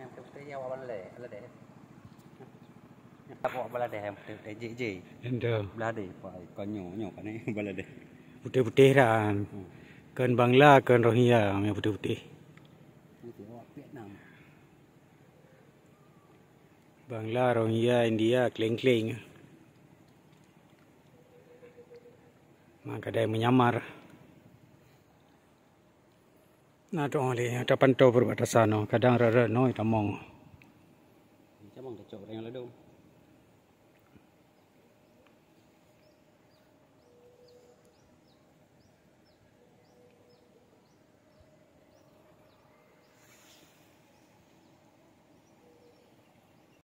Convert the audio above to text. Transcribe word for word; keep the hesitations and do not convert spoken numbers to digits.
Yang putih-putih ni awak Bangladesh, Bangladesh. Awak Bangladesh yang putih-putih, jih, jih. Endo. Bangladesh, Pak, kau nyoe, nyoe, Pak, ni Bangladesh. Putih-putih dah. Kon Bangla, kon Rohingya yang putih-putih. Nanti awak Vietnam. Bangla, Rohingya, India, kling-kling. Nah, kadai menyamar. Nah, tu oleh tapantau perbatasan no. Kadang rara no tamong. Macam mana kacau orang yang ladung?